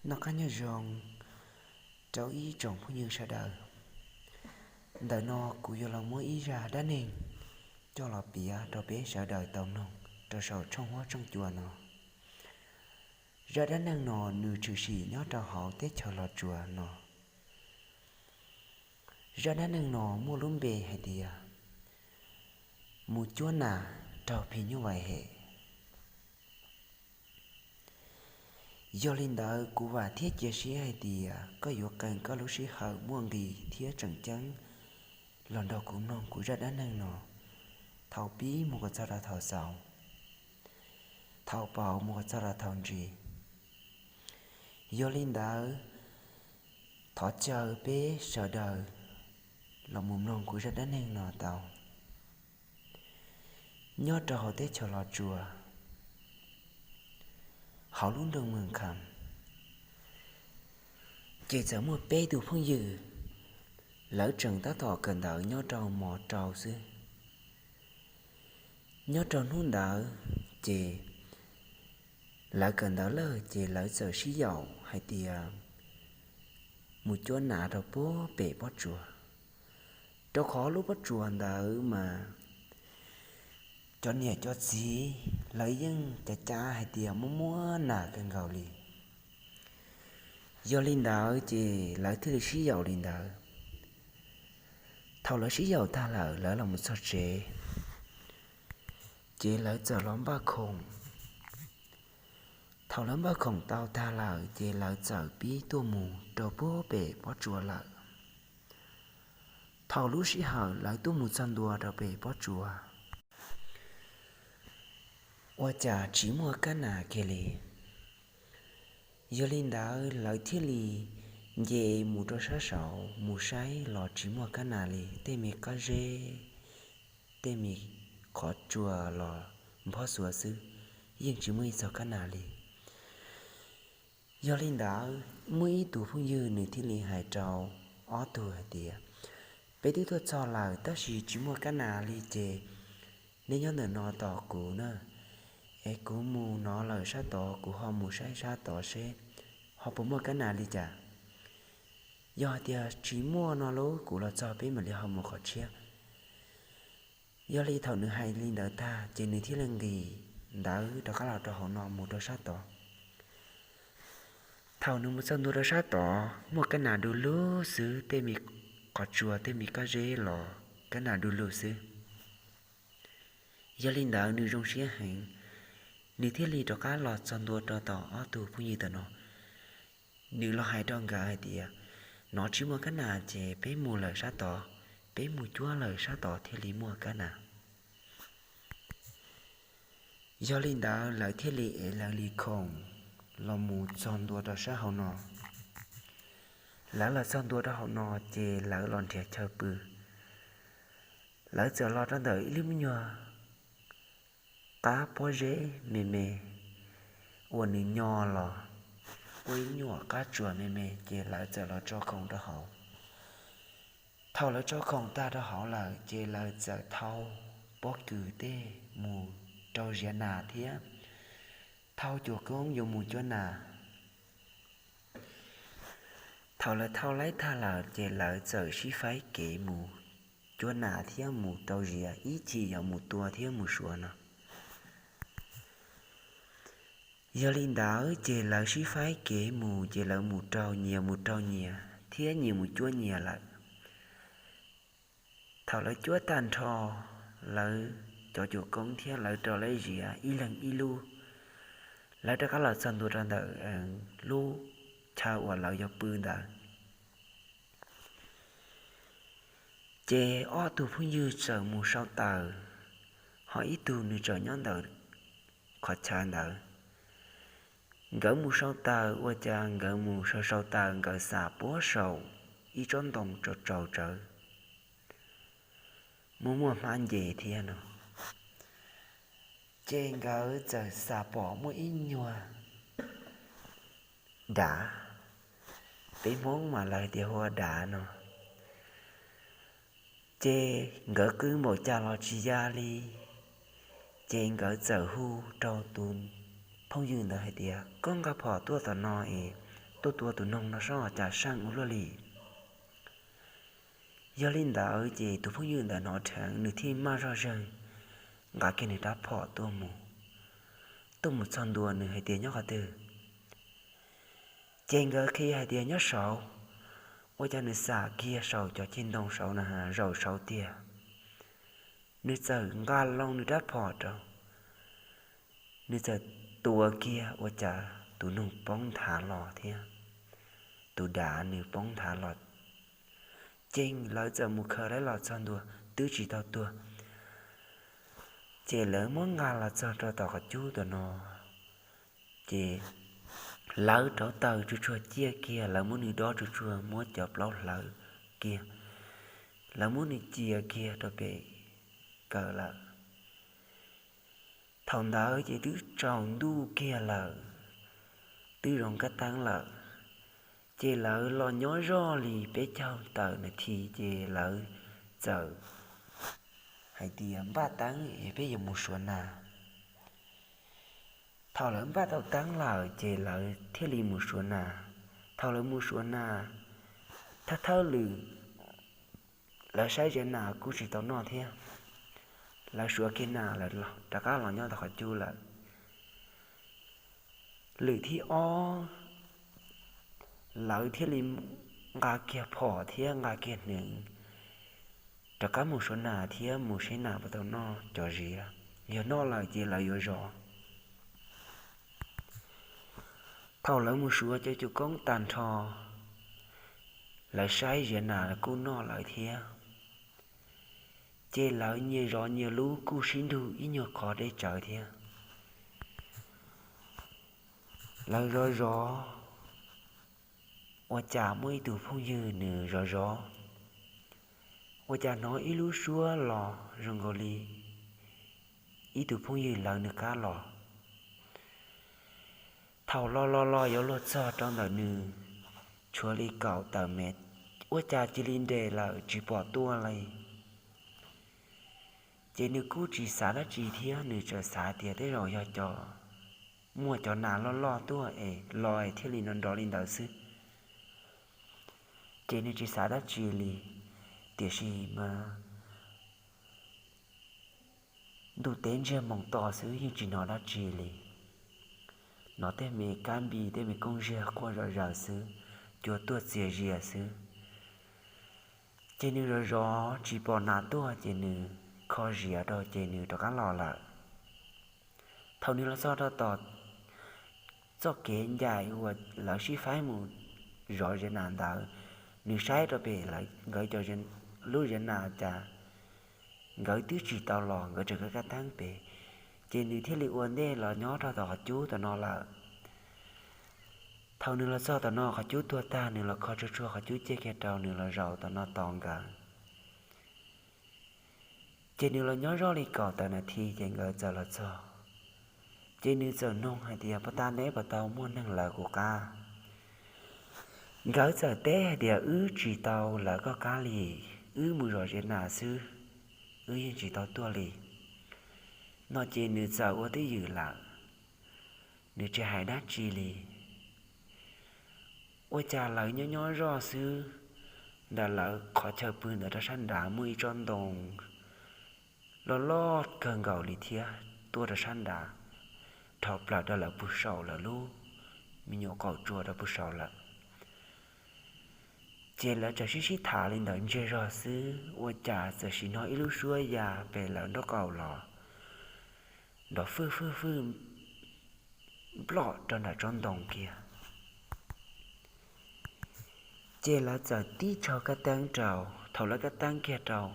Noj qab nyob zoo rau ib tsoom phooj ywg sawv daws. Ntawm no kuv yuav los muab ib zaj dab neeg coj los piav rau peb sawv daws tau mloog rau saum tshooj huab tshooj cua no. Zaj dab neeg no nws tshwm sim nyob rau hauv teb chaws Los Tsuas no. Zaj dab neeg no muaj lub npe hais tias mus cuab nas raug phim nyuj vais hem. Yog li ntawd kuv vam thiab cia siab hais tias koj yuav qee koj lub sij hawm muaj nqis thiab tseem ceeb los nrog kuv mloog kuv zaj dab neeg no thaum pib mus kom txog rau thaum xaus, thaum paus mus kom txog rau thaum ntsis. Yog li ntawd, thov caw peb sawv daws los mus mloog kuv zaj dab neeg no tau. Nyob rau hauv teb chaws Los Tsuas, hauv lub nroog Mws Kham, ces txawm muaj peb tug phooj ywg, lawv tseem tab tom kawm ntawv nyob rau mos rau xwb. Nyob rau hnub ntawd ces lawv kawm ntawv lawm ces lawv txawm sib yaum hais tias mus cuab nas rau puag pem pob tsuas, rau qhov lub pob tsuas ntawd mas cov niam cov txiv lawv yeej cav cav hais tias muaj muaj nas kawg nkaus li. Yog li ntawd ces lawv thiaj li sib yaum li ntawd. Thaum lawv sib yaum tag lawm lawv los mus txog tsev, ces lawv txawm los npaj khoom. Thaum lawv npaj khoom tau tag lawm ces lawv txawm pib tuaj mus rau puag pem pob tsuas lawm. Thaum lub sij hawm lawv tuaj mus txog ntua rau pem pob tsuas, ua cas tsis muaj kab nas kiag li. Yog li ntawd lawv thiaj li nce mus rau sab saud mus saib los tsis muaj kab nas li, tej me qab zeb, tej me qhov tsua los nphob xuav xwb, yeej tsis muaj ib txog kab nas li. Yog li ntawd muaj ib tug phooj ywg nws thiaj li hais rau ob tug hais tias, peb twb tuaj txog lawm tab sis tsis muaj kab nas li ces neb nyob ntawm no tos kuv na, es kuv mus no lawm sab tod kuv ho mus saib sab tod seb ho puas muaj kab nas li cas. Yog hais tias tsis muaj no lub kuv los txog peb mam li ho mus qhov tshiab. Yog li thaum nws hais li ntawd tag ces nws thiaj li nqis ntawd rov qab los rau hauv no mus rau sab tod. Thaum nws mus txog ntua rau sab tod muaj kab nas du lug xwb, tej me qhov tsua tej me qab zeb los kab nas du lug xwb. Yog li ntawd nws zoo siab heev, nws thiaj li rov qab los txog ntua rau tom ob tug phooj ywg tam no. Nws los hais rau nkawd hais tias, nov tsis muaj kab nas ces peb mus lawm sab tod, peb mus cuab lawm sab tod thiaj li muaj kab nas. Yog li ntawd lawv thiaj li ev lawv li khoom los mus txog ntua rau sab hauv no. Lawv los txog ntua rau hauv no ces lawv los nrhiav chaw pw. Lawv txawm los rau ntawm ib lub me nyuag qab pob zeb me me uas nws nyo los ua ib nyuag qab tsuas me me ces lawv txawm los tso khoom rau hauv. Thaum lawv tso khoom tag rau hauv lawm ces lawv txawm thau pob kws tej mus rau ziav nas thiab thau cuam koob yuav mus cuab nas. Thaum lawv thau laib tag lawm ces lawv txawm sib faib kev mus cuab nas thiab mus rau ziav ib chim yuav mus tua thiab mus suav no. Yog li ntawd ces lawv sib faib kev mus ces lawv mus rau nyias mus rau nyias thiab nyias mus cuab nyias lawm. Thaum lawv cuab tag nrho lawv cov cuam koob thiab lawv rau lawv ziav ib leeg ib lub, lawv rov qab los txog ntua rau ntawm lub chaw uas lawv yuav pw ntawd. Ces ob tug phooj ywg txawm mus sau taws, ho ib tug nws txawm nyob ntawm qhov chaw ntawd. Nkawd mus sau taws ua cas nkawd mus sau sau taws nkawd xav puag saum ib tsob ntoo tsaus tsaus tsawv, muaj muaj hmab nce thiab no. Ces nkawd txawm xav pom muaj ib nyuag dav, peb Hmoob mas lawv tias hu ua dav no. Ces nkawd qw npaum cas los tsis ya li. Ces nkawd txawm hu rau tus phooj ywg ntawd hais tias, koj nqa phom tuaj tom no es tuaj tua tus noog no seb cas seej ua luaj li. Yog li ntawd ces tus phooj ywg ntawd hnov dheev nws thiaj maj zog zeeg nqa kiag nws rab phom tuaj mus, tuaj mus txog ntua nws hais tias nyob qhov twg. Ces nkawd qhia hais tias nyob saud. Ua cas nws xam kiag saum cov ceg ntoo saud na, zaum saud tiag. Nws txawm nqa loo nws rab phom rau, nws txawm tua kiag ua cas tus noog poob nthav los thiab, tus dav nws poob nthav los. Ces lawv txawm mus khaws los txog ntua twb tsis tau tuag. Ces lawv muab nqa los txog rau tom qhov cub tom no, ces lawv rauv taws tsuag tsuag ciaj kiag, lawv muab nws dob tsuag tsuag, muab cov plaub hlawv kiag, lawv muab nws cia kiag rau pem kaw lawm. Thaum ntawd ces twb tsaus ntuj kiag lawm, twb zoo kab teeb lawm. Ces lawv los nyob zoj li peb caug tawm nas this ces lawv txawm hais tias npaj teeb es peb yuav mus suav nas. Thaum lawv npaj tau teeb lawm ces lawv thiaj li mus suav nas. Thaum lawv mus suav nas, thawj thawj lwm lawv saib ziav nas kuj tsis tau noj thiab, lawv suav kiag nas lawv rov qab los nyob tom qhov cub lawm. Lwm thib ob lawv thiaj li nqa kiag phom thiab nqa kiag hneev rov qab mus suav nas thiab mus saib nas puas tau noj cov ziav, yog noj lawm ces lawv yuav zov. Thaum lawv mus suav cov cuv koob tag nrho, lawv saib ziav nas kuj noj lawm thiab, ces lawv nyias zov nyias lub kuj sib nrug ib nyuag qhov deb tsawv thiab. Lawv zov zov, ua cas muaj ib tug phooj ywg nws zov zov, ua cas hnov ib lub suab los zoo nkaus li ib tug phooj ywg lawv nws qab los. Thaum los los los yuav luag txog rau ntawm nws, tshuav li kaum tawm mev, ua cas cia li nres lawm tsis pom tuaj li. Ces nws kuj tsis xav dab tsi thiab, nws tsuas xav tias tej zaum yog cov, muaj cov nas loj loj tuaj es los es thiaj li nrov nrov li ntawd xwb. Ces nws tsis xav dab tsi li, tiam sis mas ntuj teb ntsiag moos to xwb yeej tsis hnov dab tsi li. Hnov tej me kab npis tej me kooj ziag quaj zom zaws xwb, cua tuaj txias zias xwb. Ces nws zov zov tsis pom nas tuaj ces nws kho ziav rau ces nws rov qab los lawm. Thaum nws los txog rau tom txoj kev ncaim uas lawv sib faib mus zov ziav nas ntawd, nws saib rau pem nkawd cov, lub ziav nas cas nkawd twb tsis tau los, nkawd tseem kab kab teeb pem, ces nws thiaj li ua ntej los nyob rau tom qhov cub tom no lawm. Thaum nws los txog tom no qhov cub tuag tag, nws los kho tsuag tsuag qhov cub ciaj kiag rau, nws los zaum tom no tos nkawd. Ces nws los nyob zoj li kaum tawm nas this ces nkawd txawm los txog. Ces nws txawm nug hais tias, puas tas neb puas tau muaj neeg lawv kuv qab? Nkawd txawm teb hais tias, wb tsis tau lawv koj qab li, wb mus zov ziav nas xwb, wb yeej tsis tau tuaj li. No ces nws txawm ua twj ywm lawm, nws tsis hais dab tsi li. Ua cas lawv nyob nyob zoj xwb, ntawm lawv qhov chaw pw ntawd rau sab nrad muaj ib tsob ntoo loj loj kawg nkaus li thiab tuaj rau sab nrad, dhau plaws rau lawv puag saum lawv lub me nyuam qaum tsua rau puag saud lawm. Ces lawv txawm sib sib tham li ntawd ntsiag zog xwb, ua cas txawm sim hnov ib lub suab ya pem lawv nraub qaum los, nrov fwj fwj fwj nploj rau nram tsob ntoo kiag. Ces lawv txawm tib tshau kab teeb rau. Thaum lawv kab teeb kiag rau,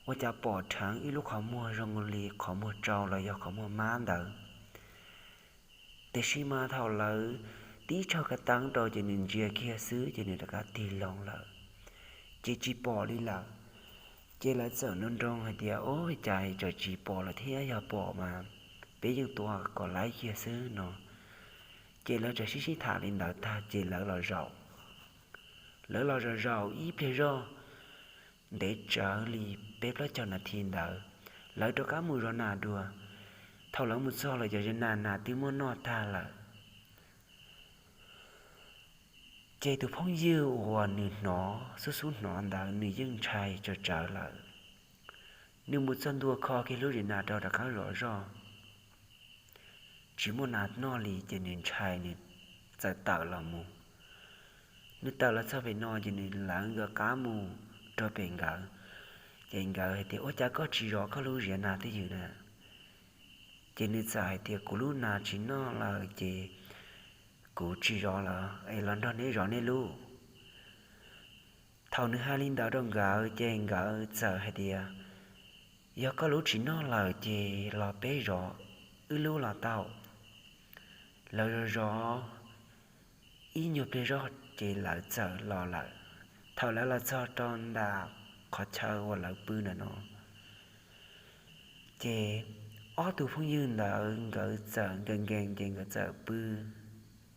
ua cas pom dheev ib lub qhov muag zoo li qhov muag tsau los yog qhov muag mab ntawd. Tiam sis mas thaum lawv tib tshau kab teeb rau ces nws ntsia kiag xwb ces nws rov qab tig loo lawm, ces tsis pom li lawm. Ces lawv txawm nroo nroo hais tias, o, cas tseem tsis pom lawm thiab, yog pom mas peb yeej tua kom laib kiag xwb no. Ces lawv txawm sib sib tham li ntawd tag ces lawv los zaum. Lawv los zaum zaum ib pliag zog, ntev tsawv li peb plaub caug nas this ntawd, lawv rov qab mus zov nas dua. Thaum lawv mus txog lawv cov ziav nas, nas twb muab noj tag lawm. Ces tus phooj ywg uas nws hnov xub xub hnov ntawd nws yeej ntshai tsawv tsawv lawm. Nws mus txog ntua kho kiag lub zes nas rau rov qab zom zoj, tsis muaj nas noj li ces nws ntshai nws txawm tawm los mus. Nws tawm los txog pem no ces nws lawv nkawd qab mus rau pem nkawd. Ces nkawd hais tias, Ua cas koj tsis zov koj lub zes nas twj ywm na? Ces nws txawm hais tias, Kuv lub nas tsis noj lawm ces kuv tsis zov lawm es los nrog neb zov neb lub. Thaum nws hais li ntawd rau nkawd ces nkawd txawm hais tias, Yog koj lub tsis noj lawm ces los peb zov wb lub los tau. Lawv zov zov ib nyuag pliag zog ces lawv txawm los lawm. Thaum lawv los txog rau ntawm qhov chaw uas lawv pw ntawm no, ces ob tug phooj ywg ntawd nkawd txawm nkees nkees ces nkawd txawm pw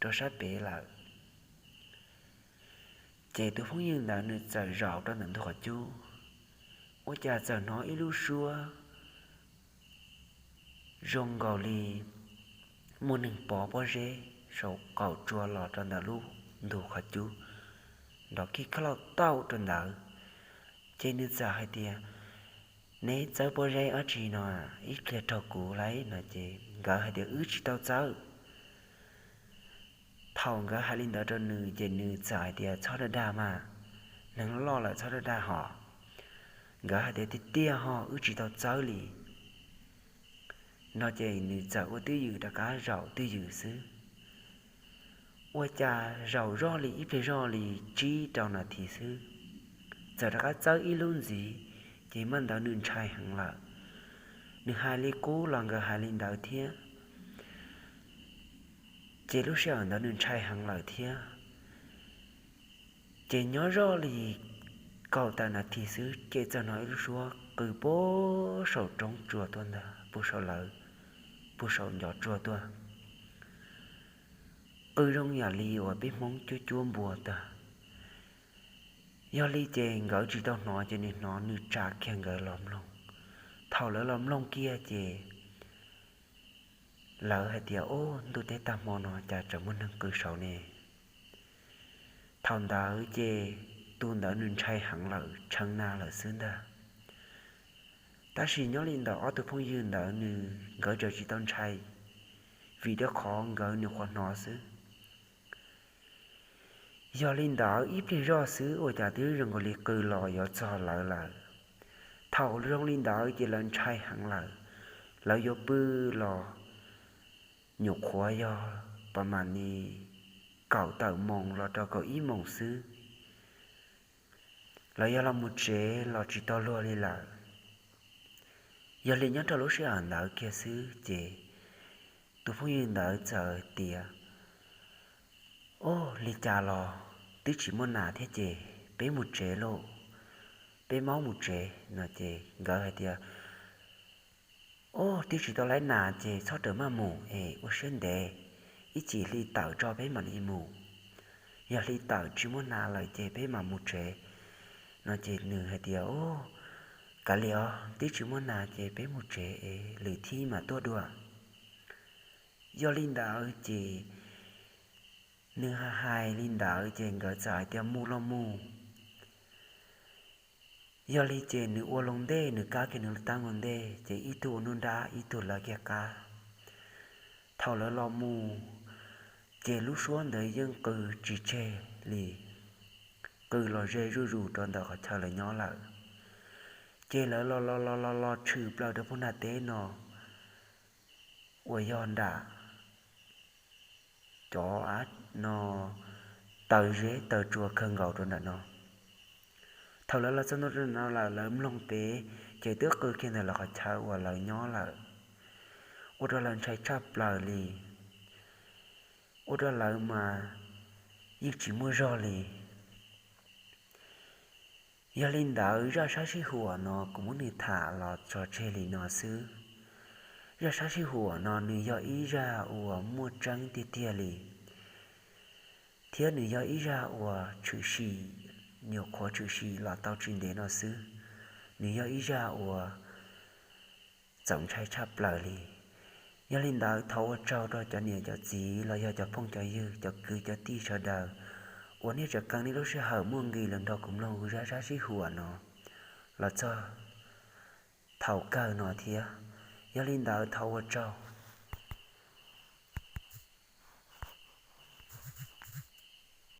rau sab pem lawm. Ces tus phooj ywg ntawd nws txawm zaum rau ntawm ntug qhov cub, ua cas txawm hnov ib lub suab zoo nkaus li muaj neeg pov pob zeb saum qaum tsua los rau ntawm lub ntug qhov cub nrov kij khaub lauj tauj rau ntawd. Ces nws txawm hais tias, Neb txawb pob zeb dab tsi no ib pliag raug kuv lauj? No ces nkawd hais tias, Wb tsis tau txawb. Thaum nkawd hais li ntawd rau nws ces nws txawm hais tias, Txhob dag dag mas, neeg loj lawm txhob dag dag hos. Nkawd hais tias, Tiag tiag ho wb tsis tau txawb li. No ces nws txawm ua twj ywm rov qab zaum twj ywm xwb. Ua cas zaum zoj li ib pliag zoj li tsib rau nas this xwb, txawm rov qab txawb ib lub ntxiv, ces mas ntawd nws ntshai heev lawm. Nws hais li qub los nkawd hais li ntawd thiab, ces lub sij hawm ntawd nws ntshai heev lawm thiab. Ces nyob zoj li kaum tawm nas this xwb ces txawm hnov ib lub suab qw puag saum roob tsua tuaj ntag, puag saum lawv, puag saum ncov tsua tuaj, qw zoo yam li uas peb Hmoob cuab cuab npua tag. Yog li ces nkawd tsis tau hnov ces nws hnov nws tsa kiag nkawd los mloog. Thaum lawv los mloog kiag ces lawv hais tias, Ub, ntuj teb tag hmo no cas tseem muaj neeg qw saud ne? Thaum ntawd ces tus ntawd nws ntshai heev lawm, tshee na lawm xwb ntag. Tab sis nyob li ntawm ob tug phooj ywg ntawd nws nkawd tseem tsis tau ntshai, vim rau qhov nkawd nyuam qhuav hnov xwb. Yog li ntawd ib pliag zoj xwb ua cas twb zoo nkaus li qw los yuav txog lawv lawm. Thaum zoo li ntawd ces lawv ntshai heev lawm, lawv yuav pw los nyuam qhuav yog pas mam li kaum tawm moos los rau kaum ib moos xwb. Lawv yog los mus tsev los tsis tau luag li lawm. Yog li nyob rau lub sij hawm ntawd kiag xwb ces tus phooj ywg ntawd txawm tias, Ub, li cas los twb tsis muaj nas thiab ces peb mus tsev lauj, peb maub mus tsev. No ces nkawd hais tias, Ub, twb tsis tau laib nas ces txhob rawm maj mus es ua siab ntev, ib chim hli tawm tso peb mam li mus. Yog hli tawm tsis muaj nas lawm ces peb mam mus tsev. No ces nws hais tias, Ub, kav liam os, twb tsis muaj nas ces peb mus tsev es lwm thib mam tuaj dua. Yog li ntawd ces nws hais li ntawd ces nkawd txawm hais tias, Mus los mus. Yog li ces nws ua loo ntej, nws kab kiag nws lub tab loo ntej ces ib tug ua nruab nrab ib tug lawv kiag qab. Thaum lawv los mus ces lub suab ntawd yeej qw tsis tseg li, qw los ze zuj zus rau ntawm qhov chaw lawv nyob lawm. Ces lawv los los los los los tshwm plaws rau puag nram teb no uas yog nram cov av no taw zeb taw tsua kawg nkaus rau nram no. Thaum lawv los txog ntua rau no lawm lawv mloog pem ces twb qw kiag ntawm lawv qhov chaw uas lawv nyob lawm, ua rau lawv ntshai tshaj plaws li, ua rau lawv mas yeej tsis muaj zog li. Yog li ntawd zaj sab sij huam no kuv muab nws tham los tso tseg li no xwb. Zaj sab sij huam no nws yog ib zaj uas muaj tseeb tiag tiag li, thiab nws yog ib zaj uas tshwm sim, nyuam qhuav tshwm sim los tau tsis ntev no xwb. Nws yog ib zaj uas txaus ntshai tshaj plaws li. Yog li ntawd thov ua tsaug rau cov niam cov txiv los yog cov phooj cov ywg cov kwv cov tij sawv daws uas nej tseem qee nej lub sij hawm muaj nqis los nrog kuv mloog zaj zaj sib huam no los txog thaum kawg no thiab. Yog li ntawd thov ua tsaug.